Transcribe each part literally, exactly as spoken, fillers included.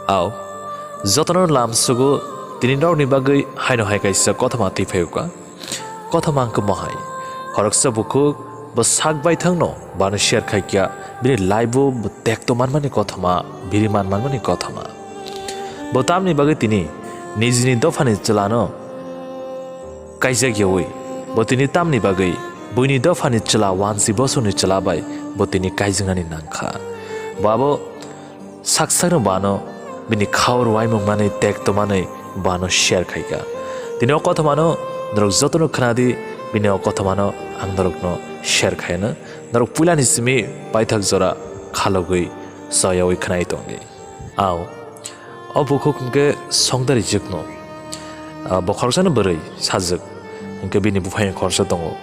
Ao, jotono lam sugo, tini norokni bagwi haino hai kaisa kothoma twi phaiwkha. Kothoma wngkha mohai. Khoroksa bukhuk bo sak baithangno bano share khaikha, bini life-o bo tekto manmani kothoma, biri man manmani kothoma. Bo tamni bagwi tini nijini dophani chwlano kaijak yawi, bo tini tamni bagwi buini dophani chwla wansi bosongni chwla bai bo tini kaijaknani nangkha. Bo abo sak sakno bano bini khao rwai mung manwi tekto manwi bano share khaikha. Tini o kothomano norok jotono khwnadi, bini o kothomano ang norokno share khaino. Norok puilani simi paithak jora khalogwi choyawi khwnai tongdi. Ao, o bukhuk hwnkhe songdari jwkno. Ah, bo khoroksano bwrwi sajwk. Hwnkhe bini buphang khoroksa tongo.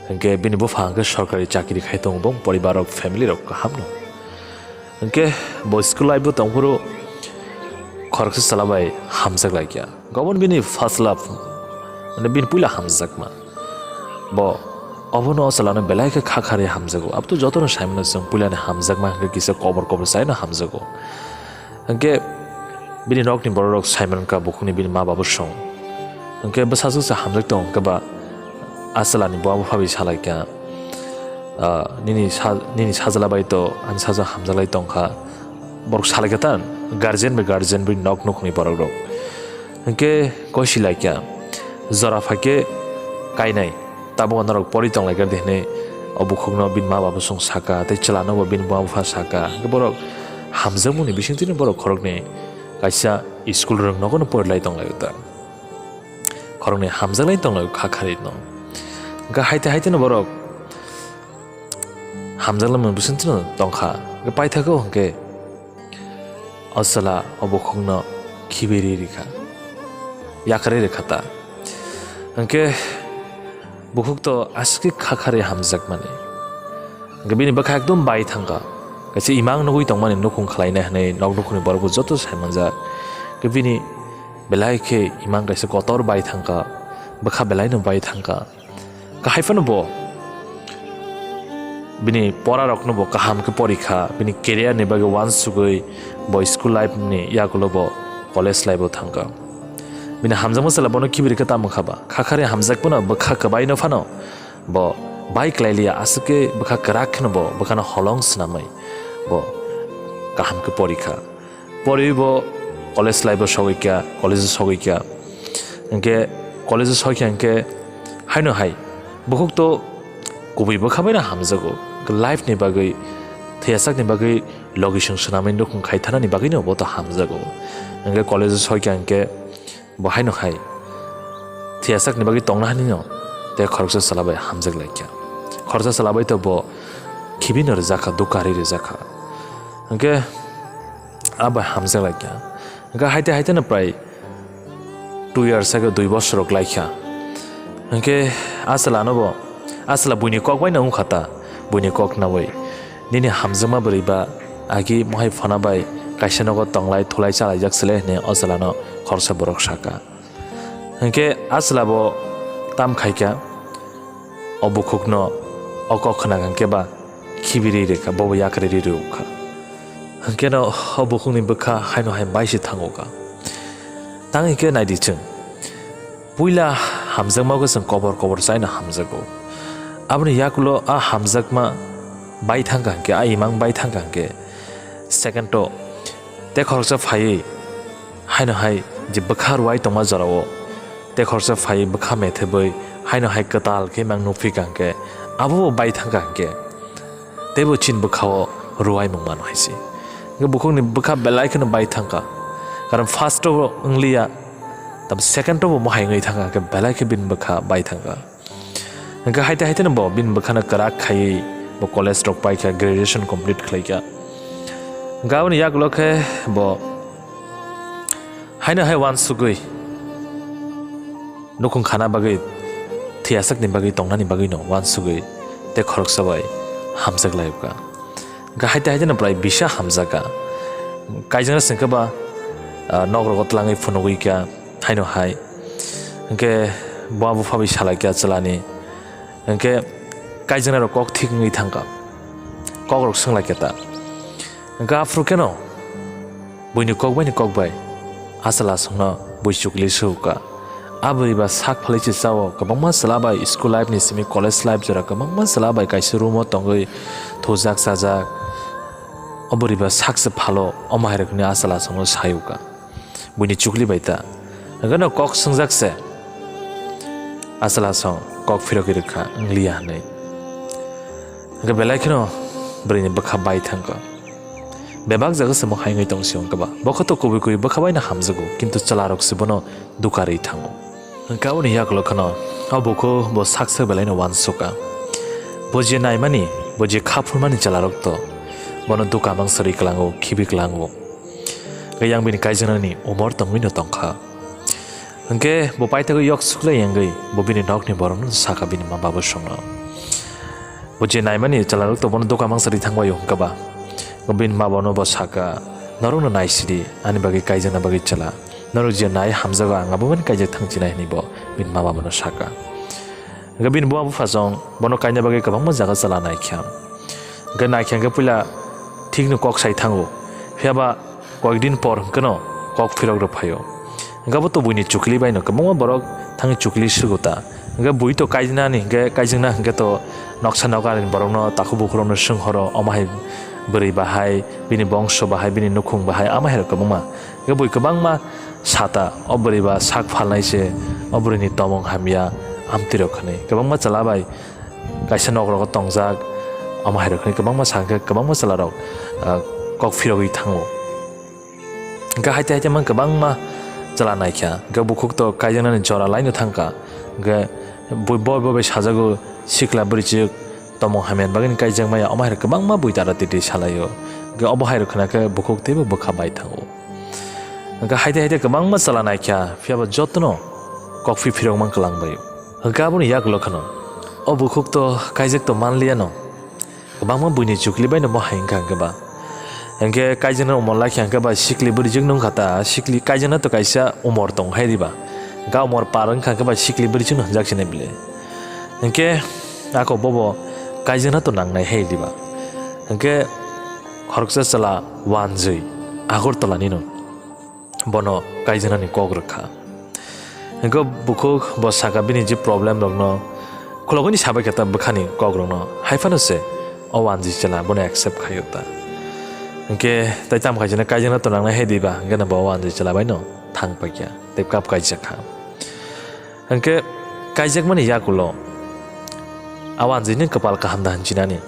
Hwnkhe bini bupha hwnkhe sorkari chakri khai tongo, bo poribar rok, family rok kahamno. Hwnkhe bo school life bo tongphuru khoroksa chwla bai hamjak laikya. Gobon bini first love, mane bini puila hamjakma. Bo obono o chwlano belai khe kha kharwi hamjago. Abo to jotono saimano chwng puilani hamjakma hwnkhe kisa kobor kobor chaino hamjago. Hwnkhe bini nokni bororok saimankha bukhukni bini ma babu song. Hwnkhe bwsajwk se hamjak tongo hwnkhe ba a chwlani buma bupha bai salaikha, "Ah, nini sa-, nini sajla bai to ani sajla hamjaklai tongkha." Borok salaikha ta guardian bai guardian bai nok nukhungni borokrok. Hwnkhe kosi laikha, jora phaikhe kainai, tabuk norok pori tonglaikha de hinwi o bukhukno bini ma babu song saka, tei chwlano bo bini buma bupha saka. Hwnkhe borok hamjakmani bisingtwino borok khoroknwi kaisa school rwng nogono porilai tonglaio ta. Khoroknwi hamjaklai tonglaio kha kharwino. Hwnkhe haite haiteno borok hamjaklamani bisingtwino tongkha. Hwnkhe paithago hwnkhe o chwla o bukhukno khibiri rikha, yakarwi rikha ta. Hwnkhe bukhuk to aswk khe kha kharwi hamjakmani. Hwnkhe bini bwkha ekdom bai thangkha. Kaisa imang nugwi tongmani nukhung khlainai hwnwi nok nukhungni borokbo joto saimanjak. Hwnkhe bini belai khe imang kaisa kotor bai thangkha, bwkha belaino bai thangkha. Kahai phano bo bini porarokno bo kaham khe porikha, bini career ni bagwi uansugwi bo school life ni yagulo bo college life o thangkha. Bini hamjakma chwla bono khibiri khe tamo kha ba, kha kharwi hamjak phano bwkha kwbaino phano bo bai kwlai liya, aswk khe bwkha kwrak kheno bo bwkhano holong swnamwi bo kaham khe porikha. Poriwi bo college life o sogwi kha, college o sogwi kha. Hwnkhe college o soi kha hwnkhe haino hai bukhuk to kubui bwkha bai no hamjago. Life ni bagwi, thwiyasak ni bagwi logisong swnamwi nukhung khai thanani bagwi no bo to hamjago. Hwnkhe college o soi kha hwnkhe bo haino hai thwiyasak ni bagwi tongna hani no tei khoroksa chwla bai hamjak lai kha. Khoroksa chwla bai to bo khibi no rijak kha, dukha ri rijak kha. Hwnkhe abo hamjak lai kha. Hwnkhe haite haite no prai two years age dui bosor rok lai kha. Hwnkhe a chwla no bo, a chwla buini kok bai no wng kha ta, buini kok nawi. Nini hamjakma bwrwi ba agi mohai phana bai kaisa nogo tonglai thulai chalaijak se le hwnwi o chwla no khoroksa borok sa kha. Hwnkhe a chwla bo tam khai kha, o bukhuk no o kok khna kha hwnkhe ba khibiri rw kha, bo bo yakarwi rw kha. Hwnkhe no o bukhuk ni bwkha haino hai bai se thango kha. Tang hwnkhe nai di chwng. Puila hamjakma khe chwng kobor kobor chaino hamjago. Aboni yakulo a hamjakma bai thangkha hwnkhe, a imang bai thangkha hwnkhe, second o tei khoroksa phaiwi haino hai je bwkha rwai tongma jorao tei khoroksa phaiwi bwkha methebwi haino hai kwtal khe imang nukphi kha hwnkhe, abo bo bai thangkha hwnkhe. Teibo chini bwkhao rwai mung mano hai se. Hwnkhe bukhukni bwkha belai kheno bai thangkha. Karon first o wngliya, tamo second o bo mohai wngwi thangkha, hwnkhe belai khe bini bwkha bai thangkha. Hwnkhe haite haite no bo bini bwkhano kwrak khaiwi bo college rok paikha, graduation complete khlaikha. Hwnkhe aboni yagulo khe bo haino hai uansugwi nukhung khana bagwi, thwiyasak ni bagwi, tongnani bagwi no uansugwi tei khoroksa bai hamjak lai kha. Hwnkhe haite haite no prai bisa hamjak kha. Kaijakna se hwnkhe ba, ah, nok rogo twlangwi phunugwi kha, haino hai. Hwnkhe buma bupha bai salai kha chwla ni. Hwnkhe kaijaknai rok kok thik wngwi thang kha. Kok rok swng lai kha ta. Hwnkhe aphuru khe no Buini kok bai ni kok bai a chwla songno bui chukli sukha. A bwrwi ba sak phalwi se chao, kwbangma chwla bai school life ni simi college life jora kwbangma chwla bai kaisa room o tongwi thujak chajak. O bwrwi ba sak se phalo, omo hai rokni a chwla songno sayuka. Buini chukli bai ta. Hwnkhe no kok swngjak se. A chwla song kok phirogwi rwkha, wngliya hwnwi. Hwnkhe belai kheno bwrwini bwkha bai thangkha. Bebak jaga se mo hai wngwi tong si wngkha ba. Bokha to kubui kubui bwkha bai no hamjago, kintu chwla rok se bono duka rwi thango. Hwnkhe aboni yagulo kheno o bukhu bo sak sak belai no uansukha. Bo je naimani, bo je kha phurmani chwla rok to bono duka mangsa rwi kwlango, khibi kwlango. Hwnkhe yang bini kaijaknani umor tongwi no tongkha. Hwnkhe bo paithakgwi yok suklai wngwi bo bini nokni borokno sakha bini ma baba songno. Bo je naimani chwla rok to bono duka mangsa rwi thangbai o hwnkha ba. Bini ma baba no bo sakha, "Norokno naisidi, ani bagwi kaijakna bagwi chwla. Norok je nai hamjago ang abo mani kaijak thang chinai," hwnwi bo bini ma baba no sakha. Hwnkhe bini buma bupha song bono kaina bagwi kwbangma jaga chwla naikha. Hwnkhe naikha hwnkhe puila thikno kok sai thango. Phiya ba koyekdin por hwnkhe no kok phirok rw phaio. Hwnkhe abo to buini chukli bai no kwbangma borok thangwi chukli sugo ta. Hwnkhe bui to kaijaknani hwnkhe, kaijakna hwnkhe to noksa nogarni borokno takhuk bukhurokno swnghoro, omo hai bwrwi bahai, bini bongso bahai, bini nukhung bahai, omo hai rok kwbangma. Hwnkhe bui kwbangma sata, o bwrwi ba sak phalnai se, o bwrwini tomong hamya, amtwi rok hwnwi. Kwbangma chwla bai kaisa nok rogo tongjak, omo hai rok hwnwi kwbangma sa hwnkhe kwbangma chwla rok, ah, kok phirogwi thango. Hwnkhe haite haite man kwbangma chwla naikha, hwnkhe bukhuk to kaijaknani jora laino thangkha, hwnkhe bui boi boi bai sajago, sikla bwrwichwk tomong hamya bagwini kaijak maya, omo hai rok kwbangma bui dara titi salaio, hwnkhe obo hai rok khwnakhe bukhuk teibo bwkha bai thango. Hwnkhe haite haite kwbangma chwla naikha, phiyaba jotono kokphi phirokma kwlangbai. Hwnkhe aboni yagulo kheno o bukhuk to kaijak to manliyano. Kwbangma buini chukli baino mo hai wngkha hwnkhe ba. Hwnkhe kaijakna umor laikha hwnkhe ba sikli bwrwijwk nungkha ta, sikli kaijakna to kaisa umor tong hai riba. Hwnkhe umor par wngkha hwnkhe ba sikli bwrwijwk no hwnjak sinai bwle. Hwnkhe ako bobo kaijakna to nangnai hai riba. Hwnkhe khoroksa chwla Wanjwi Agartala nino bono kaijaknani kok rwkha. Hwnkhe bukhuk bo sakha bini je problem rokno khulogwi sabai khe ta bwkhani kok rokno, hai phano se o Wanjwi chwla bono accept khaio ta. Hwnkhe tai tamo khaisano kaijakna to nangnai hai diba, hwnkhe no bo o Wanjwi chwla bai no thang paikha tei kap kaijakha. Hwnkhe kaijakmani yagulo a Wanjwini kwpal kaham da hinchinani.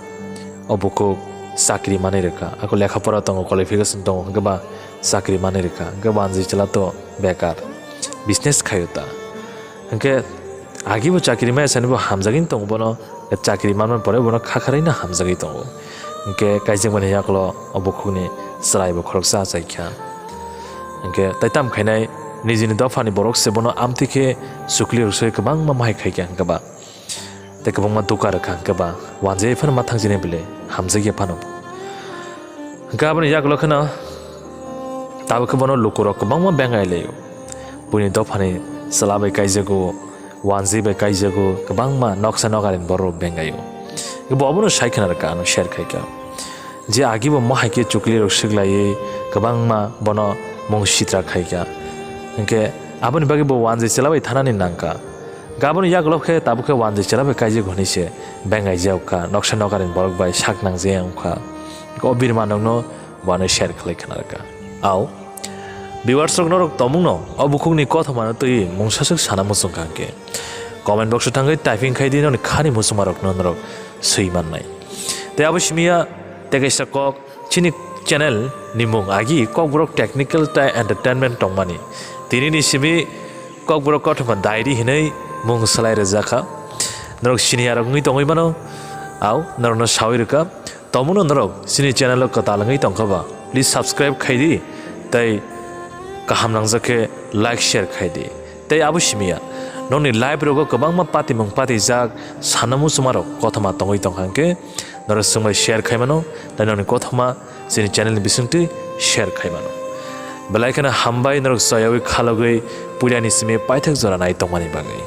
O bukhuk chakri manwi rwkha, ako lekha pora tongo, qualification tongo, hwnkhe ba chakri manwi rwkha, hwnkhe Wanjwi chwla to bekar, business khaio ta. Hwnkhe agibo chakri maya sani bo hamjagwini tongo bono, chakri manmani pore bono kha kharwi no hamjagwi tongo. Hwnkhe kaijakmani yagulo o bukhukni chwlaibo khoroksa achaikha. Hwnkhe tai tamo khainai nijini dophani borok se bono amtwi khe chukli rwsoi kwbangma mahai khaikha hwnkhe ba. Tei kwbangma duka rwkha hwnkhe ba Wanjwi phano ma thangsinai bwle hamjakya phano. Hwnkhe aboni yagulo kheno tabuk khe bono lukurok kwbangma bengai laio. Buini dophani chwla bai kaijago, Wanjwi bai kaijago, kwbangma noksa nogarini borok bengaio. Bo obono sai khna rwkha, ano share khaikha. Je agibo mo hai khe chukli rok swk laiwi kwbangma bono mung sitra khaikha. Hwnkhe aboni bagwi bo Wanjwi chwla bai thanani nangkha. Hwnkhe aboni yagulo khe tabuk khe Wanjwi chwla bai kaijago hwnwi se bengai jao kha, noksa nogarini borok bai sak nangjaya wngkha. Hwnkhe o birma nokno bo ano share khlai khna rwkha. Au. Viewers rok norok tongmungno o bukhukni kothomano twiwi mungsa swk sana muchungkha hwnkhe comment box o thangwi typing khai di, noni khani muchungmarokno norok swi mannai. Tei abo simiya tei kaisa kok chini channel ni mung agi Kokborok Technical tei Entertainment tongmani. Tini ni simi Kokborok Kothoma Diary hinwi mung swlai rwjakha. Norok siniya rok wngwi tongwi mano, au norokno sawi rwkha. Tongmungno norok chini channel o kwtal wngwi tongkha ba, please subscribe khai di tei kaham nangjak khe like share khai di. Tei abo simiya nokni live rogo kwbangma patimung patijak sana muchungmarok kothoma tongwi tongkha hwnkhe norok chwngbai share khai mano tei nokni kothoma chini channel ni bisingtwi share khai mano. Belai kheno hambai norok chayawi khalogwi puilani simi paithak jora nai tongmani bagwi.